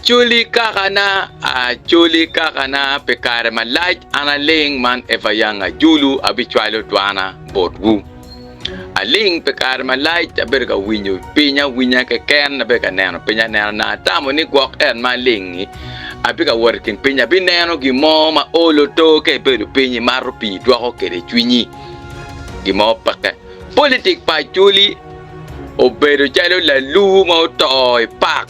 Acholi kakana, acholi kakana pi kare malac an aling man Eva Young Ajulu abicwalo dwana botwu. Aling pi kare malac abedo ka winyo piny awinya keken abedo ka neno piny anena na atamo ni gwok en ma aling-ngi abi ka wot i kin piny abineno gin mo ma olo to ka ibedo piny imato pii dwoko kwede cwinyi gin mo peke. Politik pa Acholi obedo calo lalur ma oto i pak.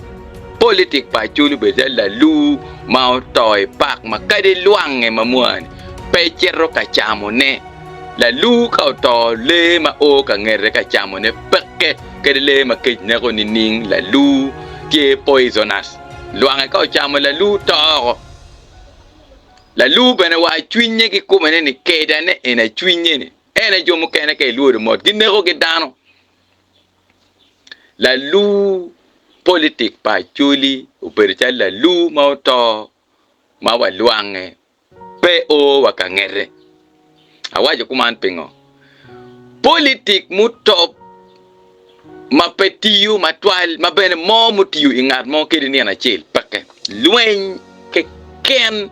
Politik pa Acholi obedo calo lalur ma oto i pak ma kadi lwange ma mwa-ni pe cito ka camone. Lalur ka oto lee ma o ka ngete ka camone peke kadi lee ma kec neko nining lalur tye poisonous. Lwange ka ocamo lalur to oko. Lalur bene wa cwinye kikomene ni kedane eni acwinye ni. En aye jo mukene ka ilwodo mot ginekogi dano. Lalur politik pa Acholi obedo calo lalur ma oto ma walwange pe o wa ka ngete. Awaco kuman pingo? Politik mutop ma pe tiyo matwal ma bene mo mutiyo i ngat mo kadi nino acel peke. Lweny keken.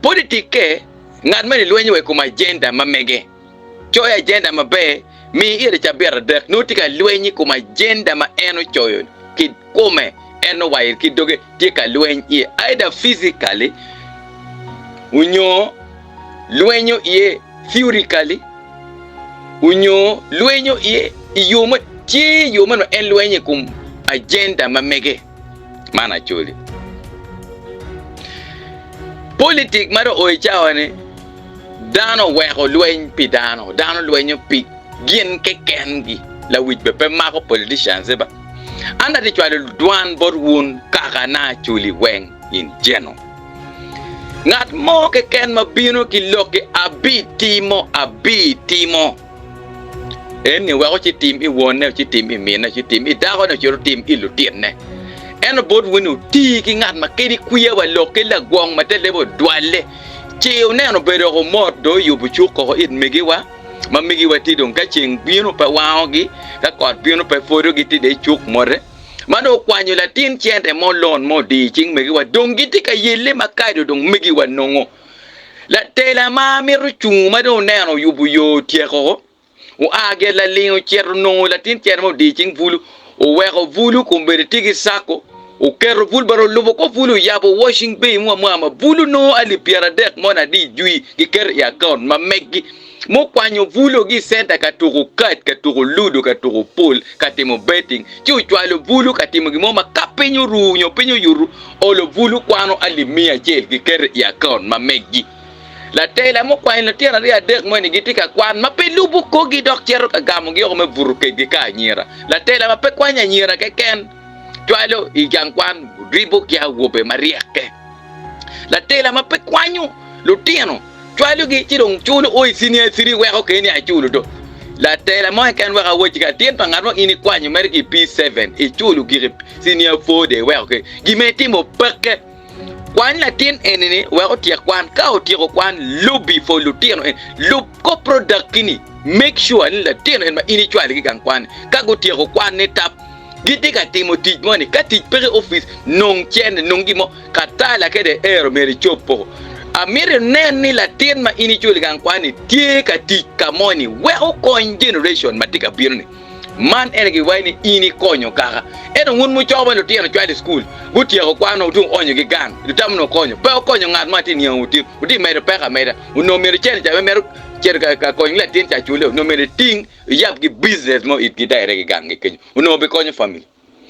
Politikke, ngat moni lwenyo wa i kom ajenda ma mege. Coyo ajenda maber, mi ite cabit adek nongo tye ka lweny i kom ajenda ma en ocoyo ki kome, en owayo ki doge tye ka lweny iye either physically onyo lwenyo iye theoretically onyo lwenyo iye i yo mo tye yo meno en lwenyo i kom agenda ma mege man acholi politik ma dong o i cawa ni dano oweko lweny pi dano dano lwenyo pi gin kekengi lawic bene pe mako politicians ba an atye cwalo dwan bot wun kaka na acholi weng in general. Ngat mo keken ma bino ki lokki abitimo, abitimo. Eni wek ocitim i wonne, ocitim i minne, ocitim i dakone, ocit otim i lutinne. Ento bot wun wuti ki ngat ma kadi kwiya wa lok ki lagwong ma te lebe odwalle, ci wuneno obedo oko mot dong oyubo cuk koko it megiwa, ma megiwa tye dong ka ceng bino pe wangogi, ka kot bino pe pwodogi tye dong i cuk mote. Ma dong okwanyo latin cente mo lon mo odiyo i cing megiwa, dong gitye ka yelle ma kado dong megiwa nongo. Latela ma mito cungo ma dong oneno oyubo yo otyeko, oa gire laling ocito onongo latin cente mo odiyo i cing bulu, oweko bulu kombeddi tye ki cako, oketo bulu but olubo kor bulu oyabo washing bay mo amwa ma bulu nongo alip pyeradek moni adi jwi giketo i akaunt ma meggi. Mukwanyo bulu ki i centa ka tuko kad, ka tuko ludo, ka tuko pul, ka timo betting, ci ocwalo bulu ka timo gin mo ma ka piny oru nyo piny oyuto, olo bulu kwano alip miya acel giketo i akaunt ma meggi. Latela mukwanyo lutino aryo adek moni gitye ka kwan ma pe lubo korgi dok cito ka gamogi woko me buto kedgi ka anyira. Latela ma pe kwanyo anyira keken cwalo i gang kwan ribo ki awobe maryekke. Latela ma pe kwanyo lutino cwalogi ci dong culo o i senior three weko keni aculo do. Latela mo keken wek awacci ka tyen pa ngat mo in ikwanyo mere ki i P7 iculo giki senior four de iweko keni gima itimo peke. Kwany latin eni ni wek otyek kwan ka otyeko kwan lobby for lutino eni lub ko product ni make sure ni latino eni ma in icwalo ki gang kwan ni ka gutyeko kwan ni tap gitye ka timo tic moni ka tic peke i opic nong cene nong gin mo Katala kede ero myero icob poko. Amito inen ni latin ma in iculo i gang kwan ni tye ka tic ka moni wek okony generation ma tye ka bino ni. Man ene giwaco ni in ikonyo kaka. Ento wun mucoko ma lutino cwalo i cukul gutyeko kwan wutye wuonyo gi gang lutamo ni wukonyo. Pe wukonyo ngat mo atye niango wutin. Wutye medo peko ameda. Onongo myero icen ca me mito cito ka konyo ki latin ca cule onongo myero iting iyab ki business mo itgi direct i gang gi kenyo onongo bikonyo family.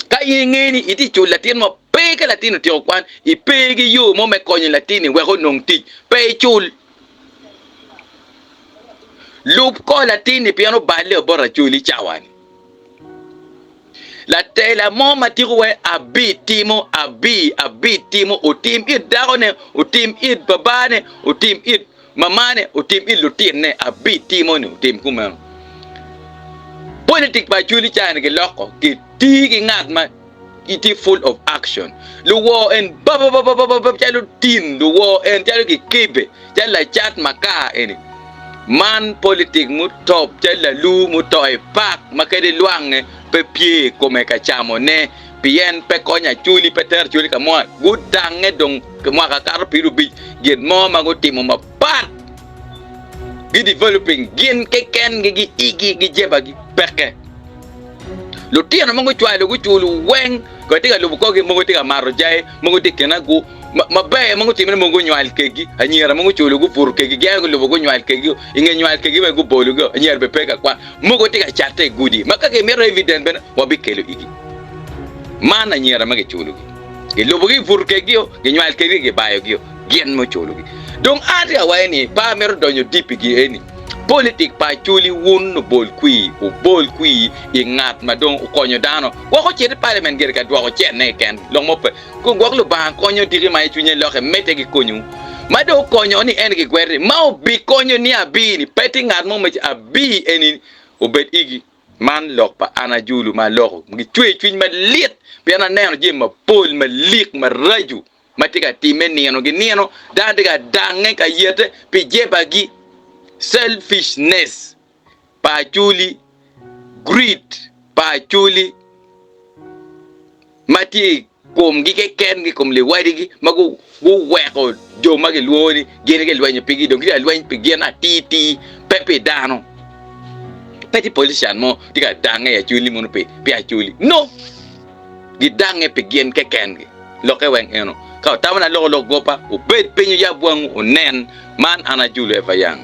Ka in ingeyo ni itye ka culo latin mo, pe ka latin otyeko kwan, ipe ki yo mo me konyo latin-ni wek onong tic, pe icul. Lub kor latin-ni pien oballe bot acoli cawa-ni. Latela mo ma tiko wai abitimo, abi, abitimo, otim it dakone, otim it babane, otim it Mamane otim it lutinne abitimo ni otim kumeno. Politik pa Acholi cani giloko giti ki ngat ma gitye full of action. Luwor en bababababab calo tin, luwor en calo kikebe, calo lacat makar eni. Man politik mutop calo lalur muto i pak ma kadi lwange pe pye i kome ka camone. Pien pe konyo Acholi, pe tero Acholi ka mo. Gudange dong mwaka kato pirubic gin mo ma gutimo mapat. Gi developing gin kekengi gi igi gi jebagi peke. Lutino ma gucwalo guculo weng kono tye ka lubo korgi mogo tye ka mato jai mogo tye i kine gu maber ma gutimo ni mogo gunywal kegi anyira ma guculo guputo kegi gin aye gulubo gunywal kegi i nge nywal kegi bene gubolo gi anyira bene pe ka kwan mogo tye ka catte i gudi ma ka gimito evidence bene wabikelo igi man anyira ma giculogi gilubogi giputo kegio ginywal kegi gibayogi gin ma oculogi dong an atye ka waco ni pe amito donyo deep igi eni Politik pa Acholi wun obol kwir wubol kwir i ngat ma dong okonyo dano gwok ocit i parliament gire ka dwoko cene keken lok mo pe gwok Lubanga konyo diki ma cwinye loke medde ki konyowu ma dong okonyo ni en gigweri ma obikonyo ni abi ni pe tye ngat mo ma abi eni obed igi man lok pa an Ajulu ma aloko gicwer cwiny malit pien aneno jami mapol malik maraco ma tye ka timme nino ki nino, dano tye ka dange ka yete pi jebagi, selfishness pa Acholi, greed pa Acholi ma tye i komgi kekengi, i kom liwadigi ma guweko jo ma gilwongo ni gin gilwenyo pigi dong gitye ka lweny pi gin atir tir pe pi dano. Pe tye politician mo tye ka dange i Acholi mono pi Acholi. No! Gidange pi gin kekengi. Lokke weng eno. Ka wutamo ni aloko lok gopa, wubed piny wuyab wangwu wunen. Man an Ajulu Eva Young.